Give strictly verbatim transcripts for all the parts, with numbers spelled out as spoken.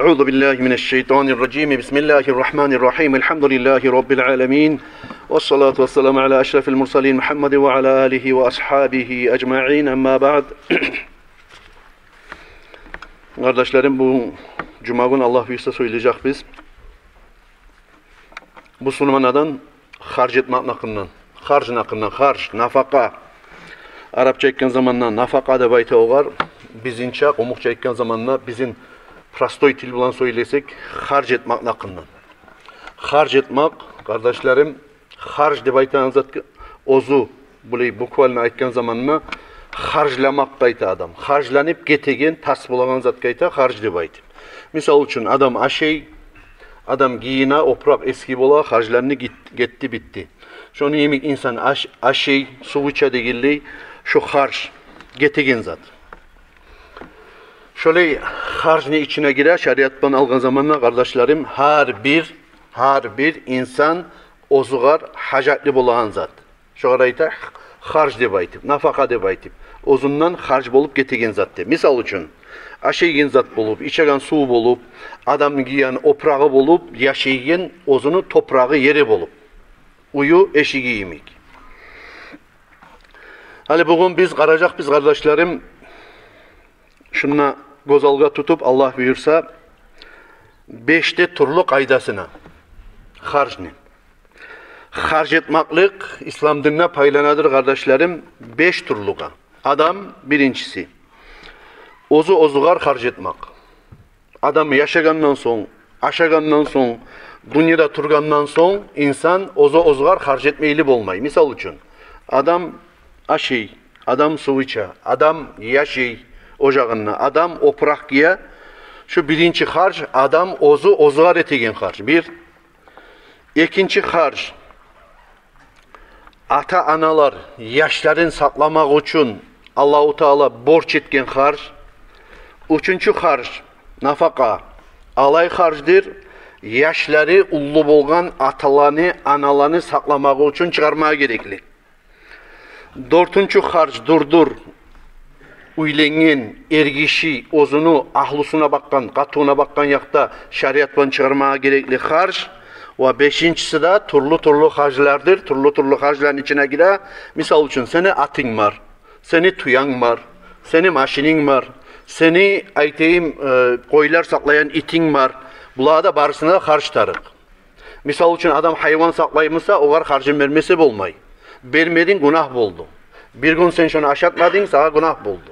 أعوذ بالله من الشيطان الرجيم. بسم الله الرحمن الرحيم. الحمد لله رب العالمين. والصلاة والسلام على أشرف المرسلين محمد وعلى آله وأصحابه أجمعين. أما بعد. Къардашларым, бу жума гюн, Аллагь буюрса, сёйлежекбиз бусурман адам харж этмекни гьакъындан. Харжны гьакъындан, харж, нафакъа. Арапча айтгъан заманда нафакъа деп айта огъар. Бизинче, къумукъча айтгъан заманда, бизин простой тил булан сёйлесек, харж этмекни гьакъындан. Харж этмек, къардашларым, харж деп айтагъан зат, оьзю, булай буквально айтгъан заманда, харжламакъгъа айта адам. Харжланып гетеген, тас болагъан затгъа айта харж деп айтып. Мисал учун, адам ашай, адам гийине, опуракъ эски бола, харжланды, гит-, гетди, битди. Шону йимик инсан аш-, ашай, сув иче дегенлей, шо харж, гетеген зат. Шолай харжны ичине гире, шариат булан алгъан заманда, къардашларым, гьар бир, гьар бир инсан оьзюгер гьажатлы болагъан зат. Шогъар айта харж деп айтып, нафакъа деп айтып. Оьзюнден харж болуп гетеген зат деп. Мисал учун, ашайгъан зат болуп, ичеген сув болуп, адамны гийген опурагъы болуп, яшайгъан оьзюню топурагъы, ери болуп, уьюю, эшиги йимик. Гьали бугюн биз къаражакъбыз, къардашларым, шунда гёз алгъа тутуп, Аллагь буюрса, беш де тюрлю къайдасына харжны. Харж этмеклик ислам динде пайланадыр, къардашларым, беш тюрлюге. Адам, биринчиси, оьзю оьзюгер харж этмек. Адам яшагъандан сонг, ашагъандан сонг, дюньяда тургъандан сонг, инсан оьзю оьзюгер харж этмейли болмай. Мисал учун, адам ашай, адам сув иче, адам яшай ожагъында, адам опуракъ гие. Шу биринчи харж, адам оьзю оьзюгер этеген харж. Бир. Экинчи харж, ата-аналар яшларын сакъламакъ учун Аллагьу Таала борч этген харж. Уьчюнчю харж, нафакъа, алай харждыр, яшлары уллу болгъан аталаны, аналаны сакъламакъ учун чыгъармагъа герекли. Дёртюнчю харж, дюр-дюр уьйленген эргиши оьзюню агьлюсюне бакъгъан, къатынына бакъгъан якъда шариат булан чыгъармагъа герекли харж. Ва бешинчиси де тюрлю-тюрлю харжлардыр. Тюрлю-тюрлю харжланы ичине гире, мисал учун, сени атынг бар, сени тюенг бар, сени машининг бар, сени, айтайым, э, къойлар сакълайгъан итинг бар. Буланы да барысына да харж тарыкъ. Мисал учун, адам гьайван сакълай буса, огъар харжын бермесе болмай. Бермединг, гюнагь болду. Бир гюн сен шону ашатмадынг, сагъа гюнагь болду.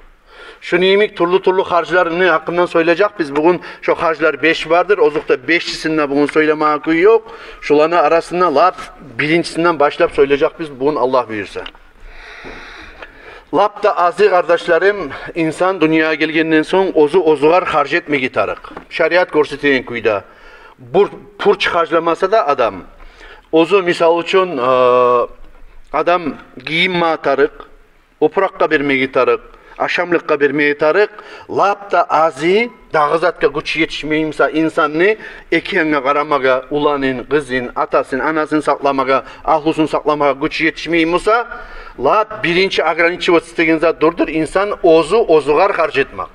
Шуну йимик тюрлю-тюрлю харжланы гьакъындан сёйлежекбиз. Бугюн шо харжлар беш бардыр, озокъда, бешисин де бугюн сёйлемеге кюй ёкъ. Шоланы арасында лап биринчисинден башлап сёйлежекбиз бугюн, Аллагь буюрса. Лап да азы, къардашларым, инсан дюньягъа гелгенден сонг оьзю оьзюгер харж этмеге тарыкъ. Шариат гёрсетеген кюйде. Бур-, пурч харжламаса да адам, оьзю, мисал учун, э, адам гийинмеге тарыкъ, опуракъгъа бермеге тарыкъ, ашамлыкъгъа бермеге тарыкъ. Лап да азы, дагъы затгъа гючю етишмей буса инсанны, эки янгъа къарамагъа, уланын, къызын, атасын, анасын сакъламагъа, агьлюсюн сакъламагъа гючю етишмей буса, лап биринчи ограничивать этеген зат дюр-дюр, инсан оьзю оьзюгер харж этмек.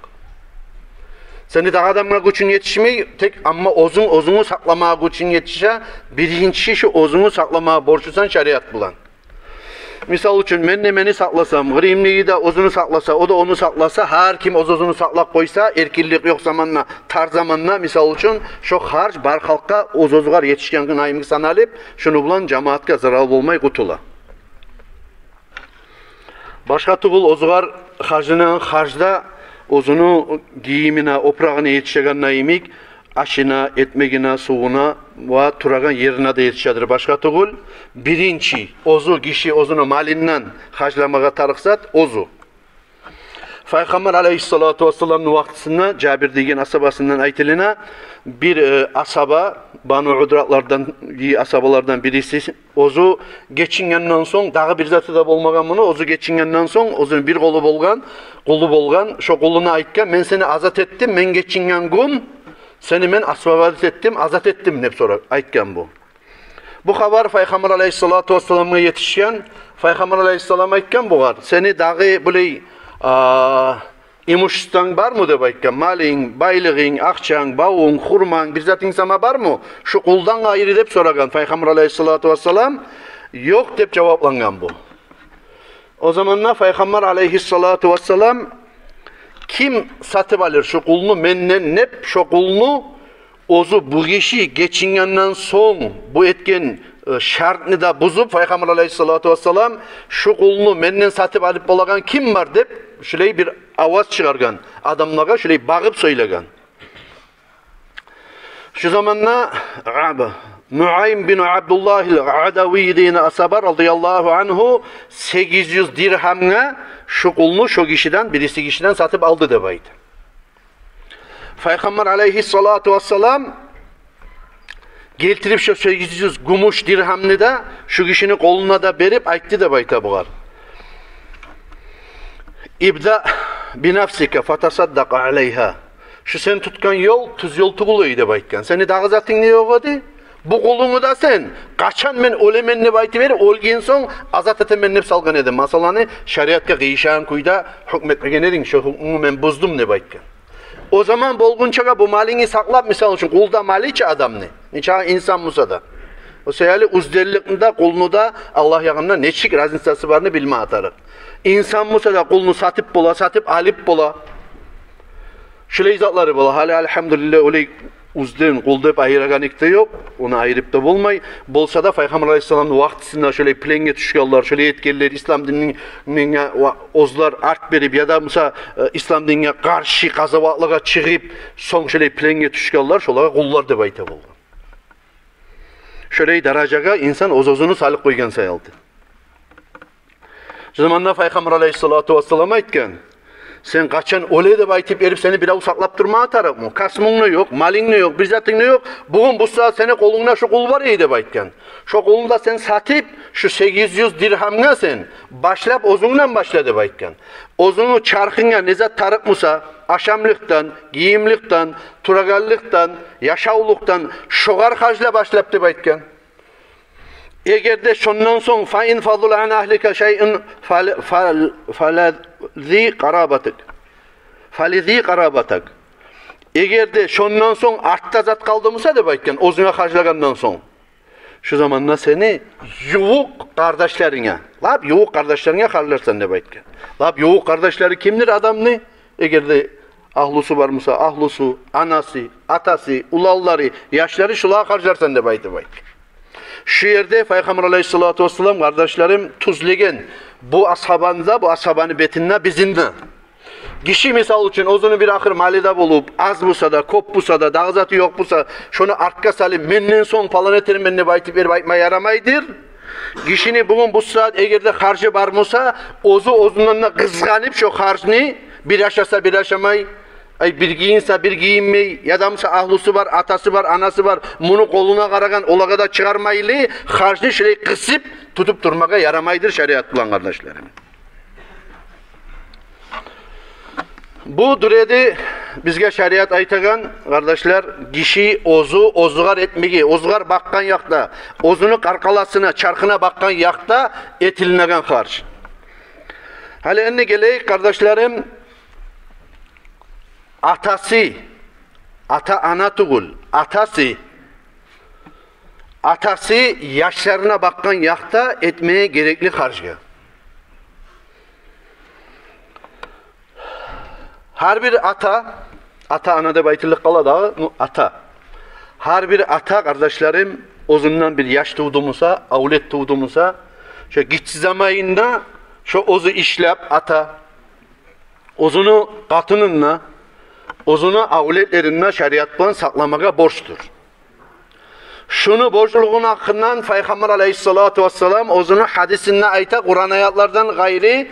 Сени дагъы адамгъа гючюнг етишмей, тек амма оьзюнг оьзюнгню сакъламагъа гючюнг етише. Биринчи шо оьзюнгню сакъламагъа борчлусан шариат булан. Мисал учун, мен де мени сакъласам, къырыйымдагъы да оьзюню сакъласа, о да ону сакъласа, гьар ким оьз-оьзюн сакълап къойса, эркинлик ёкъ заманда, тар заманда, мисал учун, шо харж бар халкъгъа оьз-оьзюгер етишген йимик саналып, шуну булан жамаатгъа зарал болмай къутула. Башгъа тюгюл, оьзюгер харжына, харжда оьзюню гийимине, опурагъына етишеген йимик, ашына, этмегине, сувуна ва турагъан ерине де етишедир. Башгъа тюгюл, биринчи оьзю, гиши оьзюню малындан харжламагъа тарыкъ зат оьзю. Пайхаммар алейгьиссалату вассаламны вакътисинде Жабир деген асгьабасындан айтылына, бир, э, асгьаба, Бану Удратлардан, и асгьабалардан бириси, оьзю гечингенден сонг, дагъы бир заты да болмагъан муну, оьзю гечингенден сонг, оьзюню бир къулу болгъан, къулу болгъан, шо къулуна айтгъан: «Мен сени азат этдим, мен гечинген гюн сени мен освободить этдим, азат этдим», — деп сора айтгъан бу. Бу хабар Пайхаммар алейгьиссалату вассаламгъа етишген. Пайхаммар алейгьиссалам айтгъан бугъар: «Сени дагъы булай, а, «Имуществонг бармы?» — деп айтгъан. «Малынг, байлыгъынг, акъчанг, бавунг, хурманг, бир затынг сама бармы шу къулдан къайры?» — деп сорагъан Пайхаммар алайгьиссалату вассалам. «Ёкъ», — деп жаваплангъан бу. О заманда Пайхаммар алайгьиссалату вассалам: «Ким сатып алыр шу къулну менден?» — деп, шо къулну оьзю, бу гиши гечингенден сонг, бу этген, э, шартны да бузуп, Пайхаммар алайгьиссалату вассалам: «Шу къулну менден сатып алып болагъан ким бар?» — деп, шулай бир аваз чыгъаргъан, адамлагъа шулай багъып сёйлеген. Шу заманда Аб-, Нуайм бин Абдуллагьил Адавий деген асгьаба радияллагьу ангьу сегиз юз диргьамгъа шу къулну шо гишиден, бириси гишиден сатып алды деп айта. Пайхаммар алайгьиссалату вассалам гелтирип шо сегиз юз гюмюш диргьамны да шу гишини къолуна да берип айтды деп айта бугъар: «Ибда бинафсика фатасаддакъ алайгьа». «Шу сен тутгъан ёл тюз ёл тюгюл эди», — деп айтгъан. «Сени дагъы затынг да ёкъ эди. Бу къулунгну да сен, къачан мен оьлемен деп айтып берип, оьлген сонг азат этемен деп салгъан эдинг. Масъаланы шариатгъа къыйышагъан кюйде гьукму этмеген эдинг, шо гьукмунгну мен буздум», — деп айтгъан. О заман болгъунчагъа бу малынгны сакълап, мисал учун, къулда малы чы адамны, нечакъы инсан буса да. О саялы уьзденликни де, къулну да Аллагь ягъында нечик разницасы барны билме тарыкъ. Инсан буса да къулну сатып бола, сатып алып бола. Шулай затлары бола. Гьали, альгьамдулиллагь, олай уьзден, къул деп айырагъан ик де ёкъ. Ону айырып да болмай. Болса да, Пайхаммар алайгьиссаламны вакътисинде шолай пленге тюшгенлер, шолай этгенлер, ислам динге ва-, оьзлер арт берип, яда буса, э, ислам динге къаршы къазаватлагъа чыгъып, сонг шолай пленге тюшгенлер, шолагъа къуллар деп айта болгъан. Шолай даражагъа инсан оьз-оьзюн салып къойгъан саялы. Шо заманда Пайхаммар алайгьиссалату вассалам айтгъан: «Сен къачан оьле деп айтып берип, сени бирев сакълап турма тарыкъмы? Касбунг да ёкъ, малынг да ёкъ, бир затынг да ёкъ. Бугюн бу сагьат сени къолунгда шу къул бар эди», — деп айтгъан. «Шо къулну да сен сатып, шу сегиз юз диргьамгъа сен башлап, оьзюнгден башла», — деп айтгъан. «Оьзюнгню чархынга не зат тарыкъ буса, ашамлыкъдан, гийимликден, турагъанлыкъдан, яшавлукъдан, шогъар харжла башлап», — деп айтгъан. «Эгер де шондан сонг, фа ин фадала ан агьлика шайъун фал-, фал-, фалази къарабатик. Фалази къарабатик. Эгер де шондан сонг артда зат къалды буса, — деп айтгъан, — оьзюнге харжлагъандан сонг, шу заманда сени ювукъ къардашларынга, лап ювукъ къардашларынга харжларсан», — деп айтгъан. Лап ювукъ къардашлары кимдир адамны? Эгер де агьлюсю бар буса, агьлюсю, анасы, атасы, уланлары, яшлары, шулагъа харжларсан деп айтып айтгъан. Шу ерде Пайхаммар алайгьиссалату вассалам, къардашларым, тюзлеген бу асгьабаны да, бу асгьабаны бетин де, бизин де. Гиши, мисал учун, оьзюню бир ахыр малы да болуп, аз буса да, кёп буса да, дагъы заты ёкъ буса, шону артгъа салып, «Менден сонг палан этермен» деп айтып берип айтма ярамайдыр. Гишини бугюн бу сагьат эгер де харжы бар буса, оьзю оьзюнден де къызгъанып шо харжны, бир ашаса, бир ашамай, ай, бир гийинсе, бир гийинмей, яда буса агьлюсю бар, атасы бар, анасы бар, муну къолуна къарагъан, олагъа да чыгъармайлы, харжны шулай къысып тутуп турмагъа ярамайдыр шариат булан, къардашларым. Бу дюр эди бизге шариат айтагъан, къардашлар, гиши оьзю оьзюгер этмеге, оьзюгер бакъгъан якъда, оьзюню къаркъарасына, чархына бакъгъан якъда этилинеген харж. Гьали энни гелейик, къардашларым, атасы, ата-ана тюгюл, атасы, атасы яшларына бакъгъан якъда этмеге герекли харжгъа. Гьар бир ата, ата-ана деп айтылып къала дагъы, ну, ата. Гьар бир ата, къардашларым, оьзюнден бир яш тувду буса, авлет тувду буса, шо гиччи заманында шо оьзю ишлеп, ата, оьзюню къатынын да, оьзюню авлетлерин де шариат булан сакъламагъа борчдур. Шуну борчлугъуну гьакъындан Пайхаммар алайгьиссалату вассалам оьзюню гьадисинде айта, Къуран аятлардан къайры,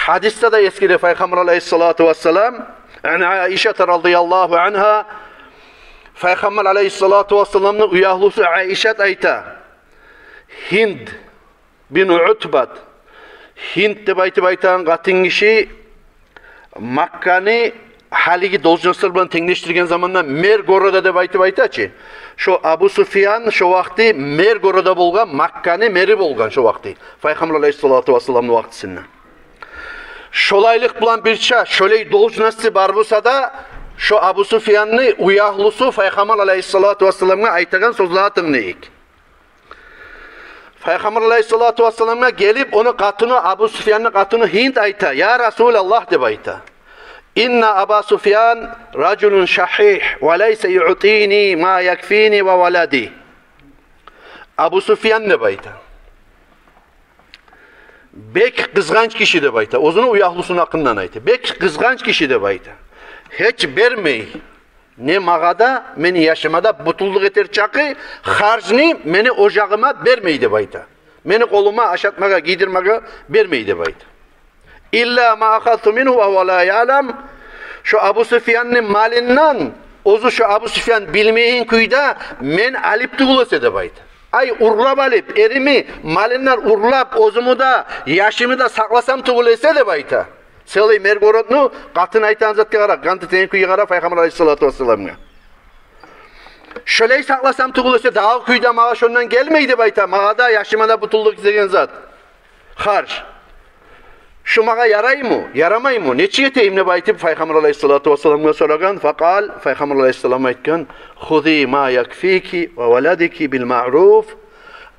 гьадисде де эсгере Пайхаммар алайгьиссалату вассалам, ан Аишата радияллагьу ангьа, Пайхаммар алайгьиссалату вассаламны уьягьлюсю Аишат айта, Гьинд бин Утбат. Гьинд деп айтып айтагъан къатын гиши Макканы гьалиги должностлар булан тенглешдирген заманда мэр города деп айтып айта чы. Шо Абу Суфьян шо вакъти мэр города болгъан, Макканы мэри болгъан шо вакъти, Пайхаммар алайгьиссалату вассаламны вакътисинде. Шолайлыкъ булан бирче, шолай должности бар буса да, шо Абу Суфьянны уьягьлюсю Пайхаммар алайгьиссалату вассаламгъа айтагъан сёзлеге тынглайыкъ. Пайхаммар алайгьиссалату вассаламгъа гелип, ону къатыны, Абу Суфьянны къатыны Гьинд айта: «Я Расулаллагь, — деп айта, — инна Аба Суфьян ражулун шагьигь ва лайса юътини ма якфини ва валади». Абу Суфьян, — деп айта, — бек къызгъанч гиши, — деп айта, оьзюню уьягьлюсюню гьакъындан айта. — Бек къызгъанч гиши, — деп айта. — Гьеч бермей, не магъа да, мени яшыма да бютюнлюк этер чакъы харжны мени ожагъыма бермей, — деп айта. — Мени къолума ашатмагъа, гийдирмеге бермей, — деп айта. — Илла ма ахазту мингьу ва гьува ла яълам». Шо Абу Суфьянны малындан, оьзю шо Абу Суфьян билмейген кюйде мен алып тюгюл эсе, — деп айта. — Ай, урлап алып, эрини малындан урлап, оьзюмню де, яшымны да сакъласам тюгюл эсе, — деп айта. Целый мэр городну къатын айтагъан затгъа къара, къант этеген кюйге къара Пайхаммар алайгьиссалату вассаламгъа. — Шолай сакъласам тюгюл эсе, дагъы кюй де магъа шондан гелмей, — деп айта, — магъа да, яшыма да бютюнлюк деген зат, харж. Шо магъа яраймы, ярамаймы, нечик этейим?» — деп айтып, Пайхаммар алайгьиссалату вассаламгъа сорагъан. Факъал, Пайхаммар алайгьиссалам айтгъан: «Хузи ма якфики ва валадики бил маъруф».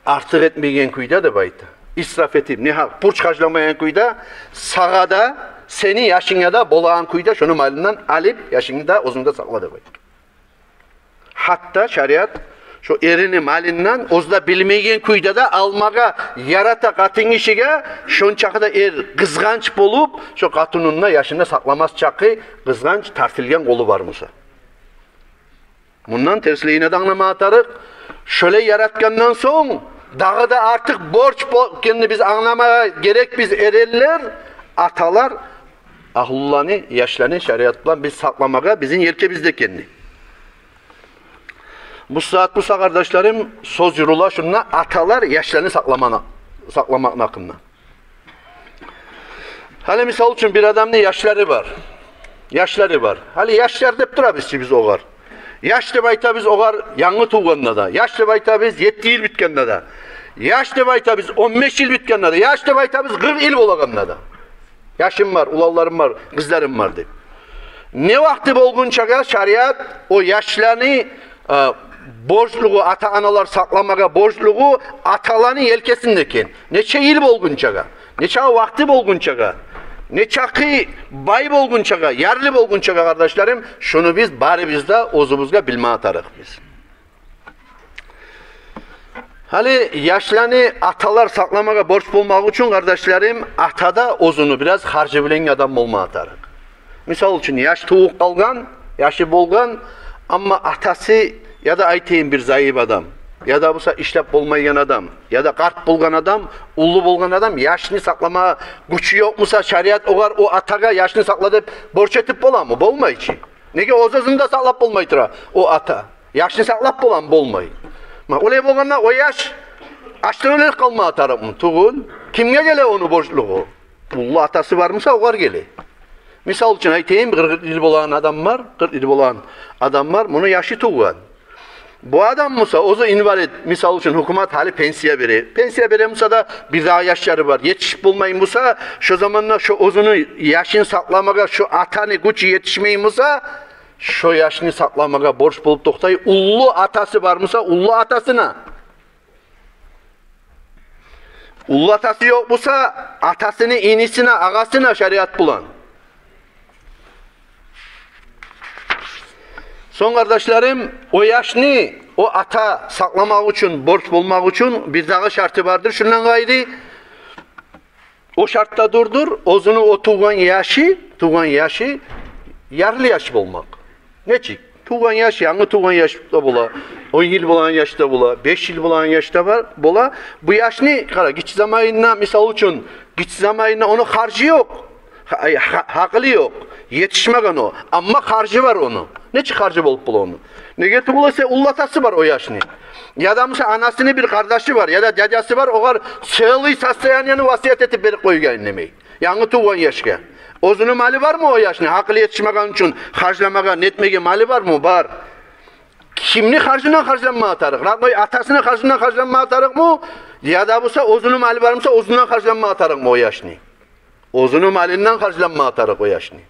«Артыкъ этмейген кюйде, — деп айта, — исраф этип, негьакъ пуч харжламайгъан кюйде, сагъа да, сени яшынга да болагъан кюйде шону малындан алып, яшынгны да, оьзюнг де сакъла», — деп айта. Гьатта шариат шо эрини малындан оьзю де билмейген кюйде де алмагъа ярата къатын гишиге, шончакъы да эр къызгъанч болуп, шо къатынын да, яшын да сакъламас чакъы къызгъанч, тартылгъан къолу бар буса. Мундан терслигин де англама тарыкъ. Шолай яратгъандан сонг, дагъы да артыкъ борч бо-, экенни биз англамагъа герекбиз, эренлер, аталар, агьлюлени, яшланы шариат булан биз сакъламагъа бизин елкебизде экенни. Бу сагьат буса, къардашларым, сёз юрюле шунда аталар яшланы сакъламаны, сакъламакъны гьакъында. Гьали, мисал учун, бир адамны яшлары бар. Яшлары бар. Гьали яшлар деп турабыз чы биз огъар. Яш деп айтабыз огъар янгы тувгъанда да. Яш деп айтабыз етти йыл битгенде де. Яш деп айтабыз он беш йыл битгенде де. Яш деп айтабыз къыркъ йыл болагъанда да. «Яшым бар, уланларым бар, къызларым бар», — деп. Не вакъти болгъунчагъа шариат о яшланы, э, борчлугъу, ата-аналар сакъламагъа борчлугъу аталаны елкесинде экен. Нече йыл болгъунчагъа, нече вакъти болгъунчагъа, нечакъы бай болгъунчагъа, ярлы болгъунчагъа, къардашларым, шуну биз барыбыз да оьзюбюзге билме тарыкъбыз. Гьали яшланы аталар сакъламагъа борч болмакъ учун, къардашларым, ата да оьзюню бираз харжы билеген адам болма тарыкъ. Мисал учун, яш тувуп къалгъан, яшы болгъан, амма атасы, я да, айтайым, бир заип адам, я да буса ишлеп болмайгъан адам, я да къарт болгъан адам, уллу болгъан адам, яшны сакъламагъа гючю ёкъ буса, шариат огъар, о атагъа, «Яшны сакъла», — деп борч этип боламы? Болмай чы. Неге, оьз-оьзюн де сакълап болмай тура о ата. Яшны сакълап боламы? Болмай. Ма, олай болгъанда, о яш ачдан оьлюп къалма тарыкъмы? Тюгюл. Кимге геле ону борчлугъу? Уллу атасы бар буса, огъар геле. Мисал учун айтайым, къыркъ йыл болагъан адам бар, къыркъ йыл болагъан адам бар, муну яшы тувгъан. Бу адам буса, оьзю инвалид, мисал учун, гьукумат гьали пенсия бере. Пенсия бере буса да, бирдагъы яшлары бар. Етишип болмайгъан буса, шо заманда шо оьзюню яшын сакъламагъа шо атаны гючю етишмейген буса, шо яшны сакъламагъа борч болуп токътай уллу атасы бар буса, уллу атасына. Уллу атасы ёкъ буса, атасыны инисине, агъасына шариат булан. Сонг, къардашларым, о яшны о ата сакъламакъ учун, борч болмакъ учун бирдагъы шарты бардыр. Шундан къайры, о шарт да дурдур, оьзюню о тувгъан яшы, тувгъан яшы ярлы яш болмакъ. Нечик? Тувгъан яш, янгы тувгъан яш да бола, он йыл болагъан яш да бола, беш йыл болагъан яш да бар, бола. Бу яшны, къара, гиччи заманында, мисал учун, гиччи заманында ону харжы ёкъ, гьа-, гьа-, гьакъылы ёкъ, етишмеген о. Амма харжы бар ону. Нечик харжы болуп бола ону? Неге тюгюл эсе, уллу атасы бар о яшны. Я да буса анасыны бир къардашы бар, я да дядясы бар, огъар целый состоянияны васият этип берип къойгъан, демей, янгы тувгъан яшгъа. Оьзюню малы бармы о яшны? Гьакъылы етишмеген учун харжламагъа, нетмеге малы бармы? Бар. Кимни харжындан харжланма тарыкъ? Родной атасыны харжындан харжланма тарыкъмы? Я да буса оьзюню малы бар буса, оьзюнден харжланма тарыкъмы о яшны? Оьзюню малындан харжланмагъа тарыкъ о яшны.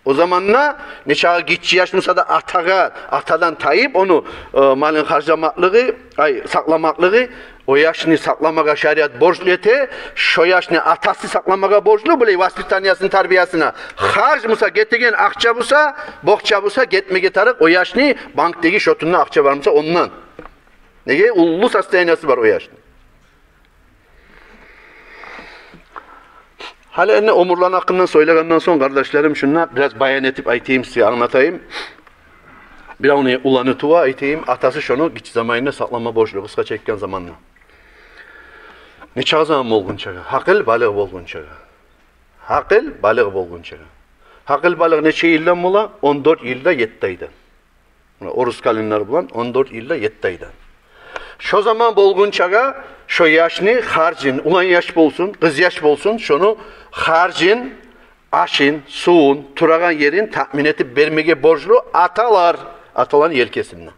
О заманда нечакъы гиччи яш буса да атагъа, атадан тайып, ону, э, малын харжламакълыгъы, ай, сакъламакълыгъы, о яшны сакъламагъа шариат борчлу эте, шо яшны атасы сакъламагъа борчлу, булай воспитаниясына, тарбиясына. Харж буса, гетеген акъча буса, бокъча буса, гетмеге тарыкъ о яшны банкдеги счётунда акъча бар буса, ондан. Неге? Уллу состояниясы бар о яшны. Гьали энни омурланы гьакъындан сёйлегенден сонг, къардашларым, шунда бираз баян этип айтайым сизге, англатайым. Биревню уланы тува, айтайым, атасы шону гиччи заманында сакълама борчлу, къысгъача айтгъан заманда. Нечакъы заман болгъунчагъа? Гьакъыл балыкъ болгъунчагъа. Гьакъыл балыкъ болгъунчагъа. Гьакъыл балыкъ нече йылдан бола? Он дёрт йыл да етти айдан. Муна, орус календарь булан он дёрт йыл да етти айдан. Шо заман болгъунчагъа шо яшны харжын, улан яш болсун, къыз яш болсун, шону харжын, ашын, сувун, турагъан ерин таъмин этип бермеге борчлу аталар, аталаны елкесинде.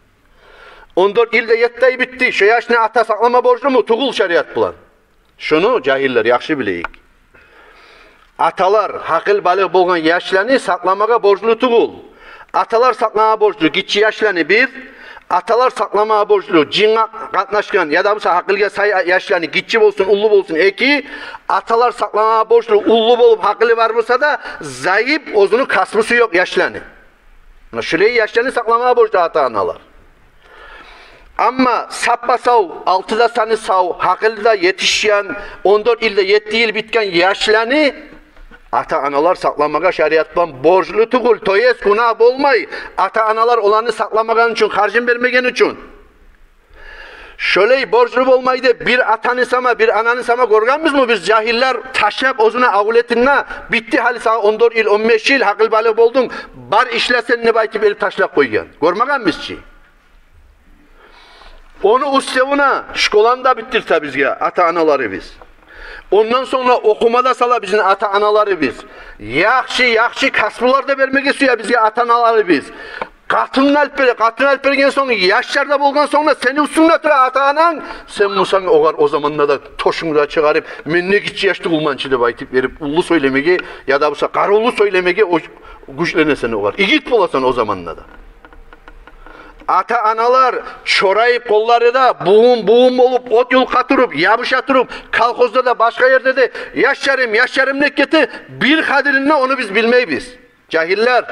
Он дёрт йыл да етти ай битди. Шо яшны ата сакълама борчлуму? Тюгюл шариат булан. Шуну, жагьиллер, яхшы билейик. Аталар гьакъыл балыкъ болгъан яшланы сакъламагъа борчлу тюгюл. Аталар сакъламагъа борчлу гиччи яшланы, бир. Аталар сакъламагъа борчлу жынгъа къатнашгъан яда буса гьакъылгъа сай яшланы, гиччи болсун, уллу болсун, эки. Аталар сакъламагъа борчлу уллу болуп, гьакъылы бар буса да, зайып, оьзюню касбусу ёкъ яшланы. Муна шулай яшланы сакъламагъа борчлу ата-аналар. Амма саппа-сав, алты да саны сав, гьакъылы да етишген, он дёрт йыл да етти йыл битген яшланы ата-аналар сакъламагъа шариат булан борчлу тюгюл, то есть гюнагь болмай, ата-аналар оланы сакъламагъан учун, харжын бермеген учун. Шолай борчлу болмай деп бир атаны сама, бир ананы сама гёргенбизми биз, жагьиллер, ташлап оьзюню авлетине, битди гьали сагъа он дёрт йыл, он беш йыл, гьакъыл балыкъ болдунг, бар ишле сен деп айтып, элип ташлап къойгъан? Гёрмегенбиз чи. Ону уьстевюне школаны да битдирте бизге ата-аналарыбыз. Ондан сонг да охума да сала бизин ата-аналарыбыз. Яхшы, яхшы касбулар да бермеге сюе бизге ата-аналарыбыз. Къатын алып бере, къатын алып берген сонг, яшлар да болгъан сонг да, сени уьстюнгде тура ата-ананг, сен бусанг огъар о заманда да тёшюнгню де чыгъарып, мен не гиччи яш тюгюлмен чи деп айтып берип, уллу сёйлемеге яда буса къарывлу сёйлемеге о гючленесен огъар. Игит боласан о заманда да. Ата-аналар чорайып къоллары да, бувун-бувун болуп, от юлкъа туруп, ябуша туруп, колхозда да, башгъа ерде де, яшларым, яшларым деп гете, бир къадирин де ону биз билмейбиз. Жагьиллер.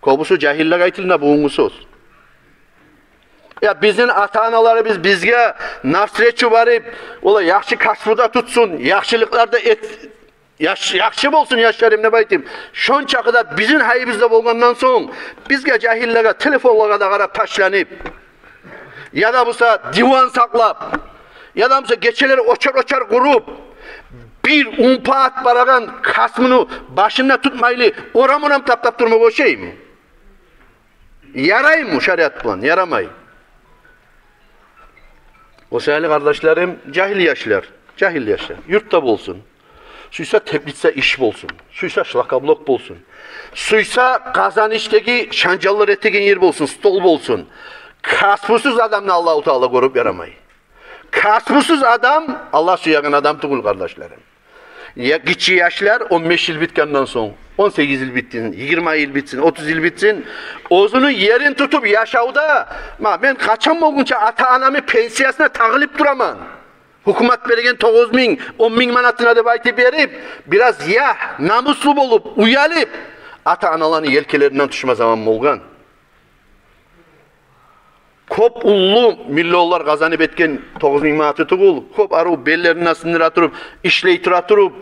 Кёбюсю жагьиллеге айтылына бугюнгю сёз. Я бизин ата-аналарыбыз бизге навстречу барып, олай яхшы касбу да тутсун, яхшылыкълар да эт-, яш-, яхшы болсун яшларым деп айтып, шончакъы да бизин гьайыбызда болгъандан сонг, бизге, жагьиллеге, телефонлагъа да къарап ташланып, яда буса диван сакълап, яда буса гечелери очар-очар къуруп, бир унпаат барагъан касбуну башында тутмайлы, орам-орам таптап турмагъа ошаймы? Яраймы шариат булан? Ярамай. О саялы, къардашларым, жагьил яшлар, жагьил яшлар юртда болсун, сюйсе теплица иш болсун, сюйсе шлакоблок болсун, сюйсе къазан ичдеги шанжаллар этеген ер болсун, стол болсун, касбусуз адамны Аллагьу Таала гёрюп ярамай. Касбусуз адам Аллагь сюеген адам тюгюл, къардашларым. Я гиччи яшлар, он беш йыл битгенден сонг, он сегиз йыл битсин, йигирма йыл битсин, отуз йыл битсин, оьзюню ерин тутуп яшавда, ма, мен къачан болгъунча ата-анамны пенсиясына тагъылып тураман, гьукумат берген тогъуз минг, он минг манатына деп айтып берип, бираз, я, намуслу болуп, уялып, ата-аналаны елкелеринден тюшме заман болгъан. Кёп уллу миллионлар къазанып этген тогъуз минг манаты тюгюл, кёп арив беллерин де сындыра туруп, ишлей тура туруп,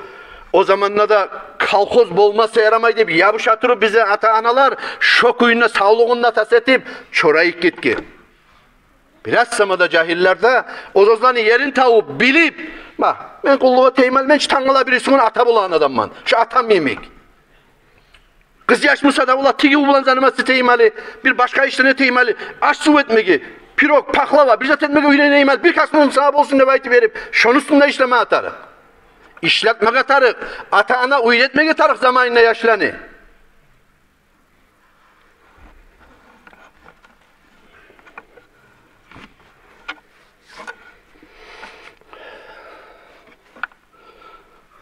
о заманда да колхоз болмаса ярамай деп ябуша туруп, бизин ата-аналар шо кюйюнде савлугъун да тас этип, чорайып гетген. Бираз сама да жагьиллер де оьз-оьзлени ерин табып, билип, ма, мен къуллукъ этейим гьали, мен чи тангала бирисигюн ата болагъан адамман, шо атам йимик. Къыз яш буса да, ола, тигив булан заниматься этейим гьали, бир башгъа ишлени этейим гьали, аш-сув этмеге, пирог, пахлава, бир зат этмеге уьйренейим гьали, бир касбунгъа сама болсун деп айтып берип, шону уьстюнде ишлеме тарыкъ. Ишлетмеге тарыкъ, ата-ана уьйретмеге тарыкъ заманында яшланы.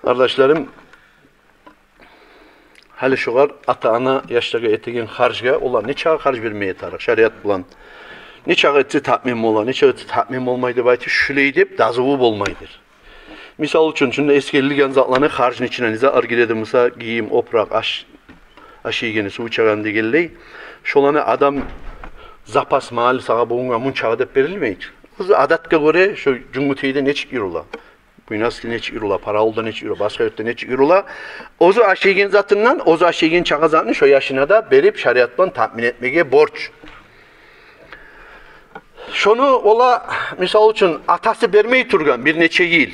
Къардашларым, Гьали шогъар ата-ана яшлагъа этеген харжгъа, олар нечакъы харж бермеге тарыкъ шариат булан? Нечакъы этсе таъмин бола, нечакъы этсе таъмин болмай деп айтып, шулай деп дазуву болмайдыр. Мисал учун, шунда эсгерилген затланы харжны ичине не затлар гиреди буса, гийим, опуракъ, аш, аш ийгени, сув ичегени дегенлей. Шоланы адам запас мал сагъа бугюнге мунчакъы деп берилмейди. Оьзю адатгъа гёре шо Жюнгютейде нечик юрюле, Буйнакскиде нечик юрюле, Паравулда нечик юрюле, башгъа ерде нечик юрюле. Оьзю аш ийген затындан, оьзю аш ийген чакъы затны шо яшына да берип, шариат булан таъмин этмеге борч. Шону ола, мисал учун, атасы бермей тургъан бир нече йыл,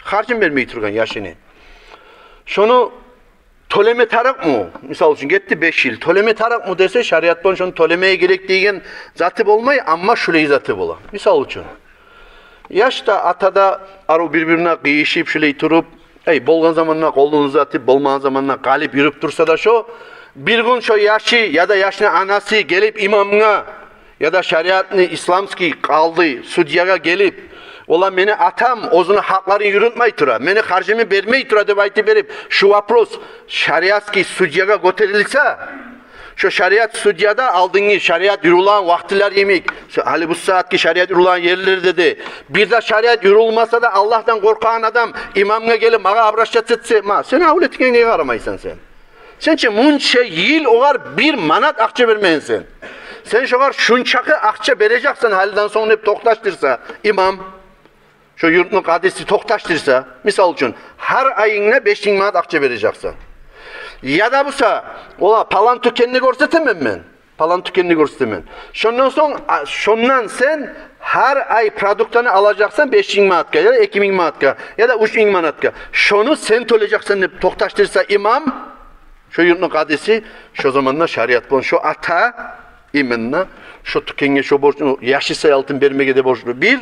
харжын бермей тургъан яшыны. Шону тёлеме тарыкъмы? Мисал учун, гетди беш йыл. Тёлеме тарыкъмы десе, шариат булан шону тёлемеге герек деген заты болмай, амма шулай заты бола. Мисал учун, яш да, ата да арив бир-бирине къыйышып, шулай туруп, эй, болгъан заманда къолун узатып, болмагъан заманда къалып юрюп турса да, шо бир гюн шо яшы яда яшны анасы гелип имамгъа яда шариатны исламский къалды, судьягъа гелип: «Ола, мени атам оьзюню гьакъларын юрютмей тура, мени харжымны бермей тура», — деп айтып берип, шу вопрос шариатский судьягъа гётерилсе, шо шариат судья да алдынгъы шариат юрюлеген вакътилер йимик, шо гьали бу сагьатгъы шариат юрюлеген ерлерде де, бир де шариат юрюлмесе де, Аллагьдан къоркъагъан адам имамгъа гелип, магъа обращаться этсе: «Ма, сени авлетинге неге къарамайсан сен? Сен чи мунча йыл огъар бир манат акъча бермегенсен. Сен шогъар шунчакъы акъча бережексен гьалиден сонг», — деп токъташдырса имам, шо юртну къадиси токъташдырса, мисал учун, гьар айынгда беш минг манат акъча бережексен. Яда буса: «Ола, палан тюкенни гёрсетемен мен, палан тюкенни гёрсетемен. Шондан сонг, а, шондан сен гьар ай продуктаны алажакъсан беш минг манатгъа, яда эки минг манатгъа, яда уьч минг манатгъа. Шону сен тёлежексен», — деп токъташдырса имам шо юртну къадиси, шо заманда шариат булан шо ата именно шо тюкенге шо борчну, яшы саялтын бермеге де борчлу бир.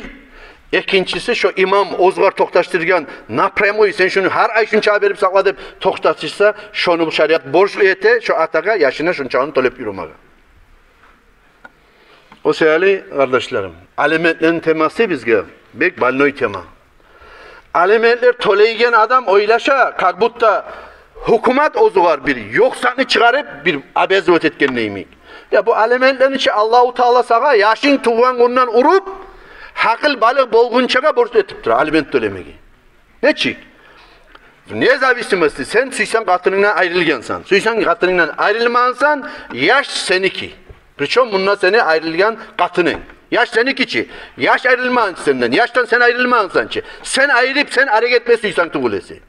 Экинчиси, шо имам оьзюгер токъташдыргъан напрямую: «Сен шуну гьар ай шунча берип сакъла», — деп токъташдырса, шону бу шариат борчлу эте шо атагъа яшына шунчаны тёлеп юрюмеге. О саялы, къардашларым, алиментлени темасы бизге бек больной тема. Алиментлер тёлейген адам ойлаша, как будто гьукумат оьзюгер бир ёкъ затны чыгъарып, бир обязывать этгендей йимик. Я, бу алиментлени чи Аллагьу Таала сагъа яшынг тувгъан гюнден уруп, гьакъыл-балыкъ болгъунчагъа борч этип тура алимент тёлемеге. Нечик? Вне зависимости, сен сюйсенг къатынынгдан айрылгъансан, сюйсенг къатынынгдан айрылмагъансан, яш сеники. Причём мунда сени айрылгъан къатынынг. Яш сеники чи. Яш айрылмагъан сенден. Яшдан сен айрылмагъансан чы. Сен айрып, сен арек этме сюйсенг тюгюл эсе.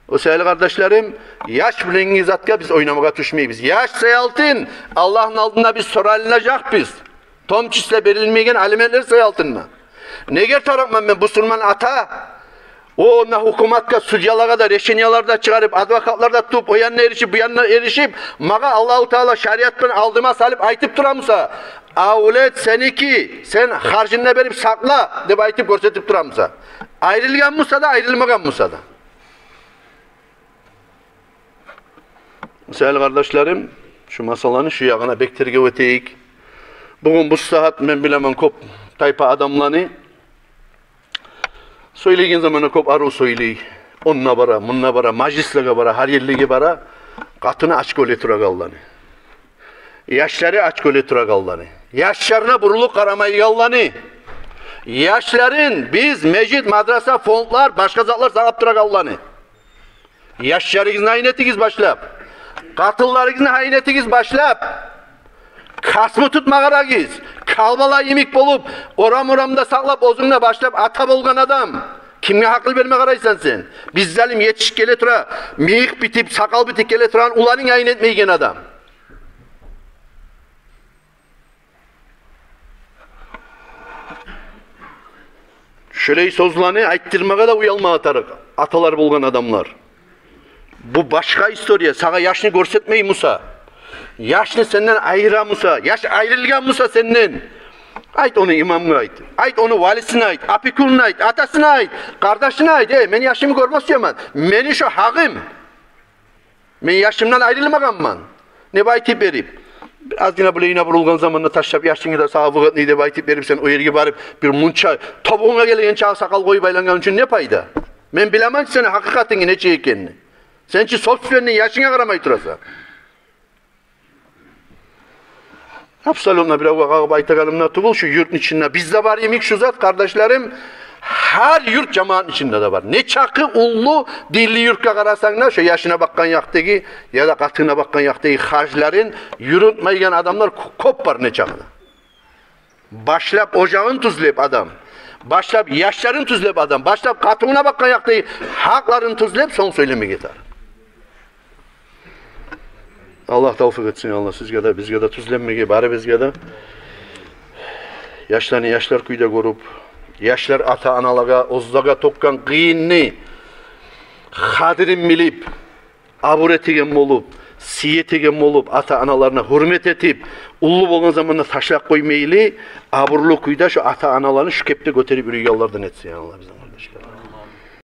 О саялы, къардашларым, яш булангъы затгъа биз ойнамагъа тюшмейбиз. Яш саялтын Аллагьны алдында биз соралынажакъбыз. В том числе берилмейген алиментлер саялтын да. Неге тарыкъман мен, бусурман ата, о, на гьукуматгъа, судьялагъа да решениялар да чыгъарып, адвокатлар да тутуп, о янына эришип, бу янына эришип, магъа Аллагьу Таала шариат булан алдыма салып айтып тура буса: «Авлет сеники, сен харжын да берип сакъла», — деп айтып гёрсетип тура буса, айрылгъан буса да, айрылмагъан буса да. О саялы, къардашларым, шу масъаланы шу ягъына бек тергев этейик. Бугюн бу сагьат мен билемен кёп тайпа адамланы, сёйлейген заманда кёп арив сёйлей. Онда бара, мунда бара, мажлислеге бара, гьар ерлеге бара. Къатыны ач гёле турагъанланы, яшлары ач гёле турагъанланы, яшларына бурулуп къарамайгъанланы, яшларын биз межит, мадраса, фондлар, башгъа затлар сакълап турагъанланы. Яшларыгъызны гьайын этигиз башлап. Къатынларыгъызны гьайын этигиз башлап. Касмы тутма къарагъыз. Калбала йимик болуп, орам-орамда сакълап, оьзюнг де башлап ата болгъан адам. Кимге гьакъыл берме къарайсан сен? Биз залим етишип геле тура, мыйыкъ битип, сакъал битип геле турагъан уланынг гьайын этмейген адам. Шолай сёзлени айтдырмагъа да уялмагъа тарыкъ аталар болгъан адамлар. Бу башгъа история. Сагъа яшны гёрсетмей буса, яшны сенден айыра буса, яш айрылгъан буса сенден, айт ону имамгъа, айт. Айт ону валисине, айт, опекунуна, айт, атасына, айт, къардашына, айт: «Эй, мен яшымны гёрме сюемен. Мени шо гьакъым. Мен яшымдан айрылмагъанман», — деп айтып берип. Бир азгъына булайына бурулгъан заманда ташлап, «Яшынг да сагъа выгодный», — деп айтып берип, сен о ерге барып, бир мунча тобугъунга гелген чакъы сакъал къоюп айлангъан учун не пайда? Мен билемен чи сени гьакъыкъатынгны нечик экенни. Сен чи собственный яшынга къарамай турасан. Абсолютно биревге къагъып айтагъаным да тюгюл, шу юртну ичинде бизде бар йимик шу зат, къардашларым, гьар юрт жамаатны ичинде де бар. Нечакъы уллу динли юртгъа къарасанг да, шу яшына бакъгъан якъдагъы яда къатынына бакъгъан якъдагъы харжларын юрютмейген адамлар кё-, кёп бар нечакъы да. Башлап ожагъын тюзлеп адам, башлап яшларын тюзлеп адам, башлап къатынына бакъгъан якъдагъы гьакъларын тюзлеп, сонг сёйлемеге тарыкъ. Аллагь тавфикъ этсин, Аллагь сизге де, бизге де тюзленмеге, барыбызгъа да. Яшланы яшлар кюйде гёрюп, яшлар ата-аналагъа, оьзлеге тёкген къыйынны къадирин билип, абур этеген болуп, сый этеген болуп, ата-аналарына гьюрмет этип, уллу болгъан заманда ташлап къоймайлы, абурлу кюйде шу ата-аналаны шу кепде гётерип юрюйгенлерден этсин, я Аллагь, бизин къардашлар.